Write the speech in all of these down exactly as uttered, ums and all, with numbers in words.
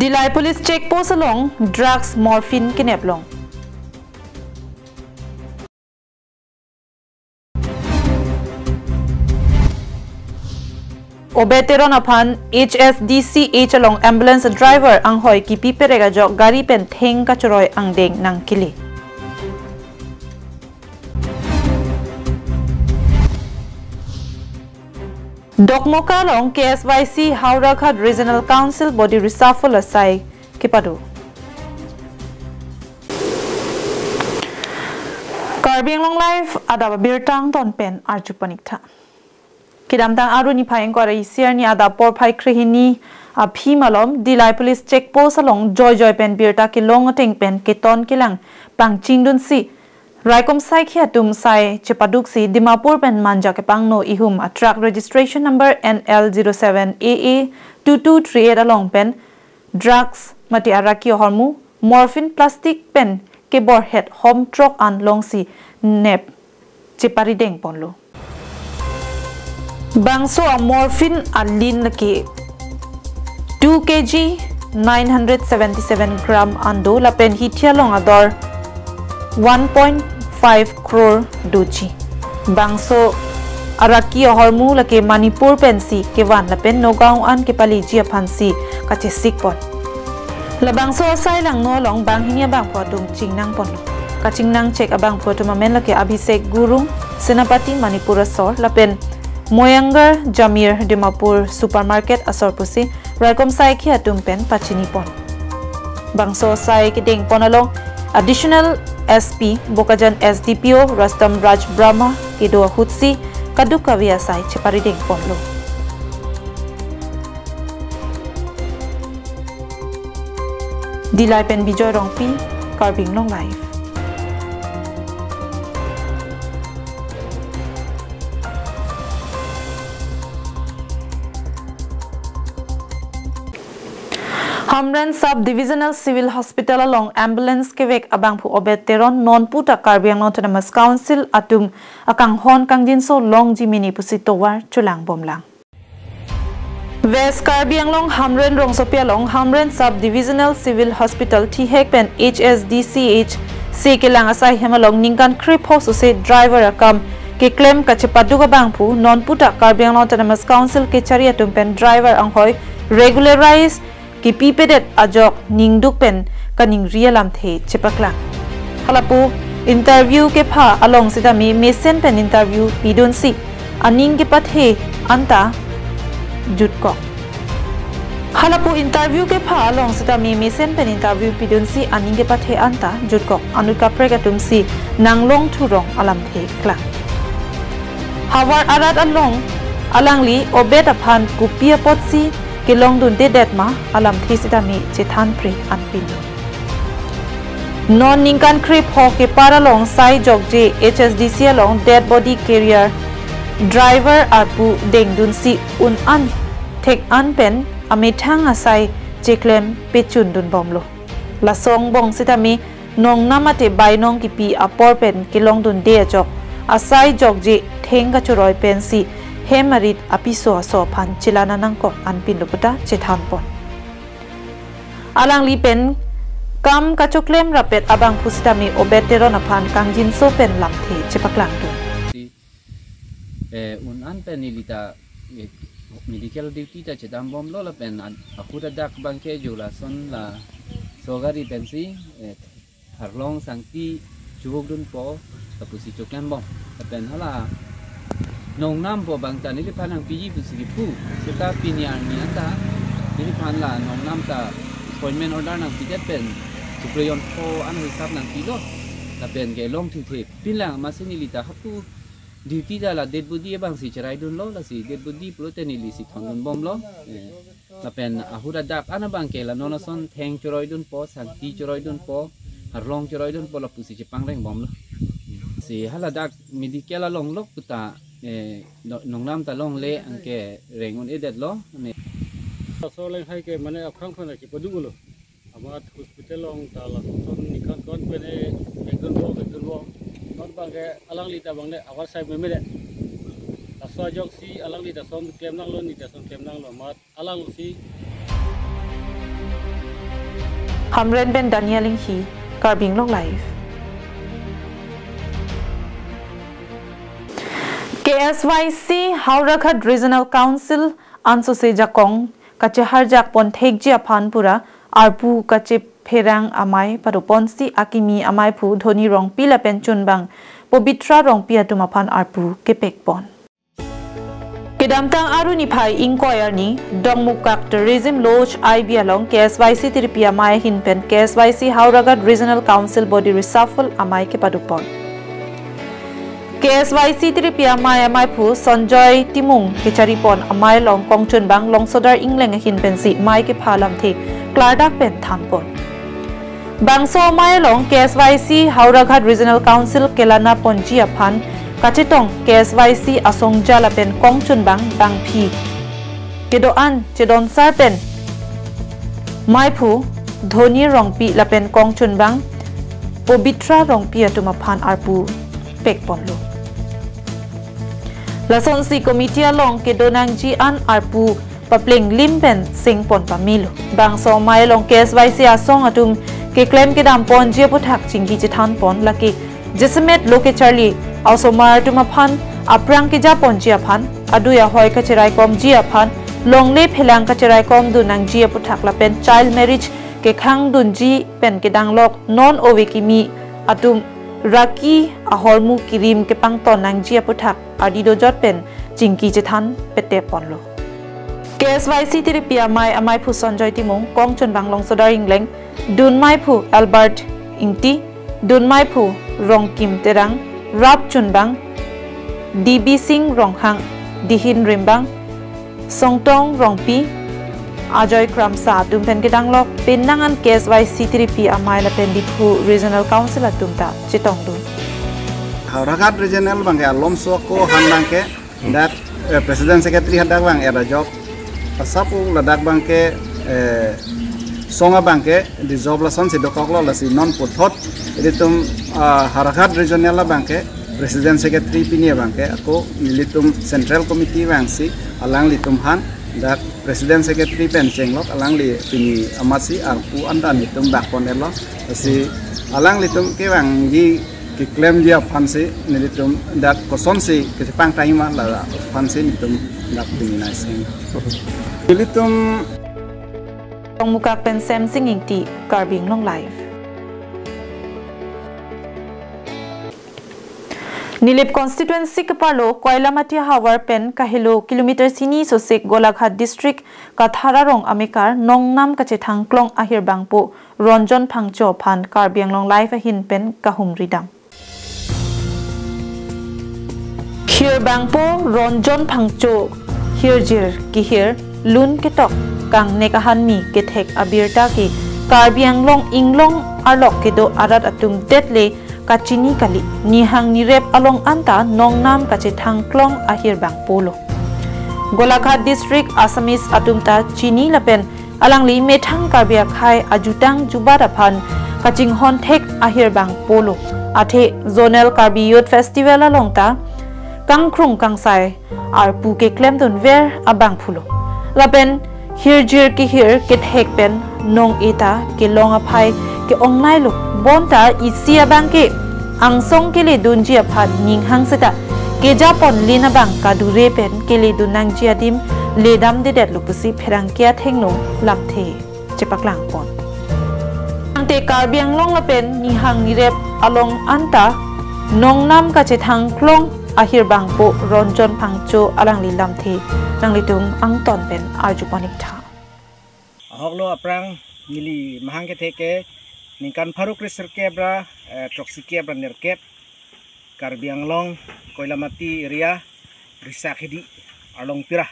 Dillai Police Check Post along drugs morphine kenep long. Obed Teron aphan H S D C H along ambulance driver anghoi kipi perek ajok gari pen theng kachoroi angdeng nangkele. Dokmoka along K S Y C Howraghat Regional Council body reshuffle asai kepado. Karbi Anglong Live adap abirta angton pen arju paniktha. Kedamtang Aru niphai ingkoi ra isi arni adap porphai krehini aphi malom Dillai Police Check Post along joijoi pen birta kelong ateng pen keton kelang pangchingdunsi raikom saikhi atum sai chepaduksi Dimapur pen Manja kepangno ihum a truck registration number N L zero seven A A two two three eight along pen drugs mate araki ahormu morphine plastic pen keborhet hom throk an longsi nep cheparideng ponlo. Bangso a morphine alin lake two K G nine hundred seventy-seven gram an do lapen hithi along ador one point five crore doji. Bangso araki ahormu lake Manipur pensi kevan lapen Nagaon an kepaleji aphansi kachesik pon. Labangso asai langno along banghini abangphu atum chingnang ponlo. Kachingnang chek abangphu atum amen lake Abhishek Gurung, Senapati Manipur asor, lapen Moyangar Jamir Dimapur supermarket asor pusi raikom saikhi atum pen pachini pon. Bangso asai kedeng pon along Additional S P Bokajan S D P O Rustom Raj Brahma kedo ahutsi kadokave asai cheparideng ponlo. Dillai pen Bijoy Rongpi, Karbi Anglong Live. Hamren Sub Divisional Civil Hospital along ambulance kevek abangphu Obed Teron nonpu ta Karbi Anglong Autonomous Council atum akanghon kangjinso longji mini pusi tovar cholang bomlang. West Karbi Anglong Hamren rongsopi along Hamren Sub Divisional Civil Hospital thihek pen H S D C H se kelang asai hem along ningkan krepho sose driver akam keklem kachepaduk abangphu nonpu ta Karbi Anglong Autonomous Council kechari atum pen driver anghoi regularize kipipedet ajok ningduk pen kaningri alamthe chepaklang. Halapu interview kepha along sitame mesen pen interview pidunsi aning kepathe anta jutkok. Halapu interview kepha along sitame mesen pen interview pidunsi aning kepathe anta jutkok. Anut kaprek atumsi nanglong thurong alamthe klang. Havar arat along alangli Obed aphan kopi apotsi kelongdundedet ma alamthe sitame chethanpre anpin. Non ningkan krepho kepar along sai jokje H S D C along dead body carrier driver arpu dengdunsi un an thek an pen amethang asai cheklem pechundun bomlo. Laso angbong sitame nongnam mate bainong kipi apor pen kelongdunde ajok asai jokje theng kachoroi pensi hem arit apiso aso aphan chelana nangkok anpinlo puta chethan pon. Alangli pen kam kachoklem rapet abangphu sitame Obed Teron aphan kangjinso pen lamthe chepaklangdun. Si, eh, un an pen neli ta, eh, medical duty ta chedam bomlo lapen an-, ahut adak abangke jo lason laso gari pensi, eh, arlong sangti chuvokdunpo, lapusi choklem bom. Lapen hala nongnampo abangta neliphan nangpiji pusi kipu. Seta pini arni anta neliphan la nongnam ta appointment order nangpidet pen chuklo jonpho an hisap nangpilo. Lapen kelong thingthe pinlang amatsi neli ta hapu duty ta la dead body abangsi cheraidunlo, lasi dead body pulote nelisi thondun bomlo. Eh, lapen ahut adak an abangke la non ason theng choroidunpo, sangti choroidunpo, arlong choroidunpo lapusi chepangreng bomlo. Si haladak medical along lok puta, eh, no-, nongnam ta longle anke reng un-edetlo. Ne. Laso lenghai ke mane aphrang aphan ke padulo. Amat hospital along ta lason ningkan kon pen e vekdunbom, vekdunbom. Non abangke alangli ta abang le avarsai memedet. Laso ajoksi alangli ta ason klemnanglo, neli ta ason klemnanglo. Amat alangli si. Hamren pen Daniel Inghi, Karbi Anglong Live. K S Y C Howraghat Regional Council ansose jakong kacheharjak pon thekji aphan pura arpu kachepherang amei padoponsi akimi ameiphu Dhoni Rongpi lapen chunbang Pobitra Rongpi atum aphan arpu kepekpon. Kedamtang Aru niphai ingkoi arni Dongmukak Tourism Lodge I B along K S Y C tiripi amei ahin pen K S Y C Howraghat Regional Council Body Reshuffle amei kepadopon. K S Y C tiripi amei ameiphu Sanjoy Timung kecharipon amei along kongchunbang Longsodar Ingleng ahin pensi mei kepha alamthe klardak pen thanpon. Bangso amei along K S Y C Howraghat Regional Council kelana ponji aphan kachetong K S Y C asongja lapen kongchunbang bangphi kedo-an chedonsar pen meiphu Dhoni Rongpi lapen kongchunbang Pobitra Rongpi atum aphan arpu pekponlo. Lasonsi committee along kedonangji an arpu paplenglim pen sengpon pamelo. Bangso amei along K S Y C asong atum keklem kedam ponji aputhak chingki chethanpon, lake jasemet lo kecharli osomar atum aphan aphrang keja ponji aphan, adui ahoi kacheraikomji aphan, longle phelang kacheraikom dun nangji aputhak lapen child marriage kekhang dunji pen kedanglok non ove kimi atum raki ahormu kirim kepangton nangji aputhak ardi dojot pen chingki chethan petepponlo. K S Y C tiripi amei ameiphu Sanjoy Timung, kongchunbang Longsodar Ingleng, dunmeiphu Albert Ingti, dunmeiphu Rongkim Terang, rapchunbang D B Singh Ronghang, Dihin Rimbang, Songtong Rongpi, Ajoy Kramsa atum pen kedanglok penang an K S Y C tiripi amei lapen Diphu Regional Council atum ta chetongdun. Howraghat Regional abangke alomso ako han abangke dak, eh, President Secretary hadak abang era job. Pasapu ladak abangke, eh, song abangke dissolve lasonsi dokoklo, lasi non puthot ilitum, ah, Howraghat Regional abangke President Secretary pini abangke ako nelitum Central Committee vangsi alanglitum han dak President Secretary pen chenglok, alangli pini amatsi arpu anta nelitum bakpon-etlo. Lasi alanglitum kevangji keklemji aphansi nelitum dak kosonsi kechepangthang ma la aphansi nelitum dak pini naiseng. Nelitum Dongmukak pen Semsing Ingti, Karbi Anglong Live. Nilip constituency keparlo Koilamati havar pen kahelo kilometer sini sosek Golaghat district Kathar arong amekar nongnam kachethang klong ahirbangpo Ronjon Phangcho aphan Karbi Anglong Live ahin pen kahumridam. Hirbangpo Ronjon Phangcho hirjir kihir lun ketok kangnek ahanmi kethek abirta ke Karbi Anglong inglong arlok kedo arat atum detle kachini kali, nihang nirep along anta nongnam kachethang klong ahirbangpolo. Golaghat district Assamese atum ta chini lapen alangli methang Karbi akhei ajutang jubat aphan kachinghon thek ahirbangpolo. Athe Zonal Karbi Youth Festival along ta kangkrung kangsai arpu keklemdunver abangphulo. Lapen hirjir kihir kethek pen nong-e ta kelong aphai ke-ongnailo, bonta isi abangke angsong keledunji aphan ninghang seta kejaponlin abang kadure pen keledun nangji adim ledamdedetlo pusi pherangke athengno lamthe chepaklangpon. Tangte Karbi Anglong lapen nihang nirep along anta nongnam kachethang klong ahirbangpo Ronjon Phangcho alangli lamthe nanglitum angton pen arjupon-iktha. Ahoklo aphrang neli mahang kethek ke ningkan pharo kresirkep ra, eh, throksi kep ra nerkep Karbi Anglong Koilamati area Risak Hidi Arlongpira.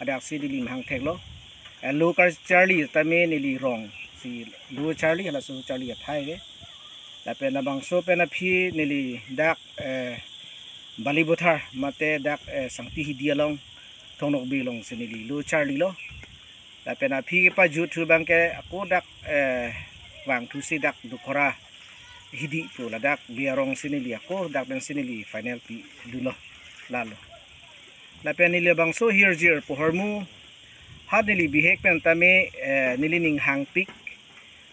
Hadaksi neli mahang theklo. Eh, lo kacharli tame neli rong si lo charli halaso charli athai ke. Lapen labangso pen aphi neli dak, eh, Balibothar mate dak, eh, Sangti Hidi along Thongnokbe alongsi neli lo charlilo. Lapen aphi kepajuthu abangke ako dak, eh, vangthusi dak Dukhora Hidi pu ladak Biarong si neli ako dak pensi neli final pidunlo lalo. Lapen neli labangso hirjir pohormu ha neli bihek pen tame, eh, neli ninghangpik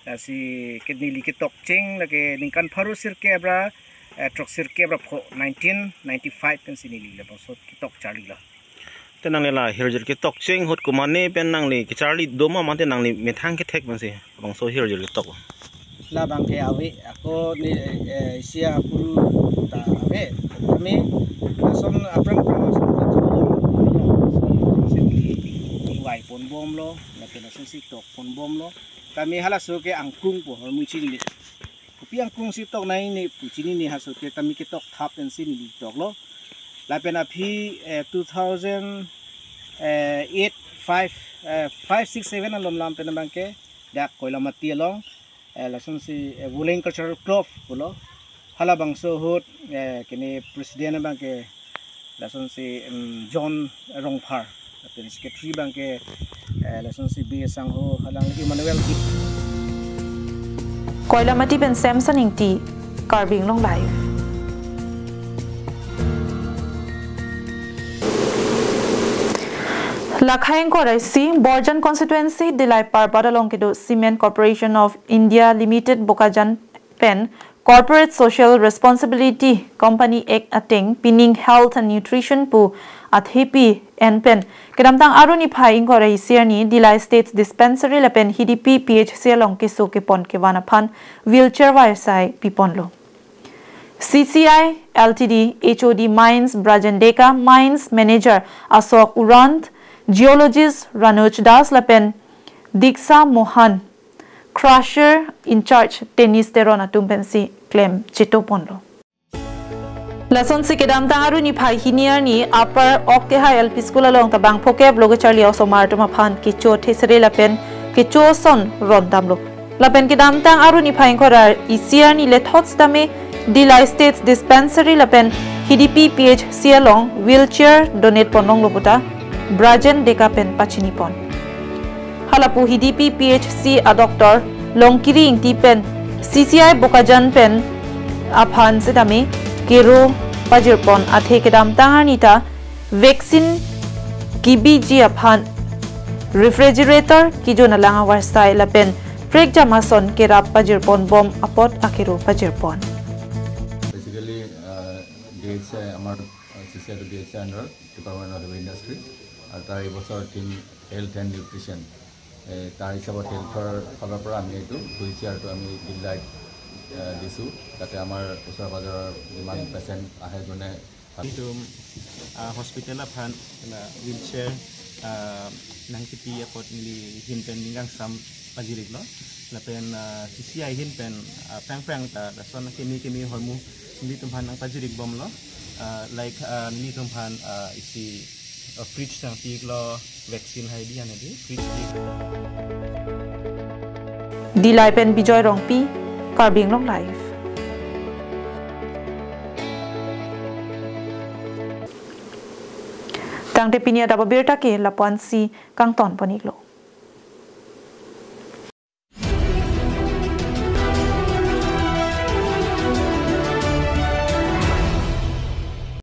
Lasi ke neli ketokcheng lake ningkan pharo sirkep ra, eh, throksirkep ra pho nineteen ninety-five pensi neli labangso ketok charlilo. Te nangli la hirjir ketokcheng ahut komatne pen nangli kecharli doma mate nangli methang kethek pensi labangso hirjir ketok? Labang ke ave ako ne, eh, isi apuru ta ave. Kami lason aphrang aphrang lason kachelong, si, si, si, si, si, ponbomlo, lake lason si tok ponbomlo. Kami halaso ke angkung pu hormu chinine. Kopi angkung si tok nangji ne pu chinine, halaso ke kami ketok thap pensi neli toklo. Lapen aphi, eh, two thousand, eh, eight, five, eh, five, six, seven alom lam pen abang ke dak Koilamati along, eh, lasonsi, eh, Voleng Cultural Club pulo. Halabangso ahut, eh, kene president abang ke lasonsi, em, John Rongphar, lapen secretary abang ke, eh, lasonsi B S Sangho, halang Emmanuel Ki. Koilamati pen Samson Ingti, Karbi Anglong Live. Lakhai ingkoi ra isi, Borjan Constituency, Dillai Parbat along kedo Cement Corporation of India Limited Bokajan pen Corporate Social Responsibility Company Act ateng pining Health and Nutrition pu athepi en pen kedamtang Aru niphai ingkoi ra isi arni Dillai State Dispensary lapen Hidipi P H C along keso kepon kevan aphan wheelchair varsai piponlo. C C I L T D H O D Mines Brajen Deka, Mines Manager Asok Urant, Geologist Ranuj Das lapen Diksha Mohan, Crusher in-charge Tennis Teron atum pensi klem chetoponlo. Lasonsi kedamtang Aru niphai hini arni Upper Oktehai L P School along tabang phokep lo kecharli osomar atum aphan kecho thesere lapen kecho ason rondamlo. Lapen kedamtang Aru niphai ingkoi ra isi arni lethot sitame Dillai State Dispensary lapen Hidipi P H C along wheelchair donate ponlonglo puta Brajen Deka pen pachinipon. Halapu Hidipi P H C a doctor Longkiri Ingti pen C C I Bokajan pen aphan sitame kero pajirpon, athe kedamtang arni ta vaccine kebiji aphan refrigerator kejun alang avarsai lapen prekjam ason kerap pajirponbom apot akero pajirpon. Basically D H I আমাৰ C C I টো D H I আণ্ডাৰত, department of heavy industry, আৰু তাৰ এইবছৰ theme health and nutrition. তাৰ হিচাপত হেল্থৰ ফালৰ পৰা আমি এইটো হুইল চেয়াৰটো আমি দিল্লাইত দিছোঁ, যাতে আমাৰ ওচৰ পাজৰৰ যিমান পেচেণ্ট আহে যোনে Itum, ah, hospital aphan la wheelchair, ah, nangkipi apot neli ahin pen ning kangsam pajiriklo. Lapen, ah, C C I ahin pen, ah, phrang phrang ta lason kimi kimi hormu nelitum aphan nangpajirikbomlo. Ah, like, ah, nelitum aphan, ah, isi, ah, fridge nangpiklo, vaccine hai biyan hedi, fridge pi. Dillai pen Bijoy Rongpi, Karbi Anglong Live. Tangte pini adap abirta ke lapu-ansi kangton pon-iklo.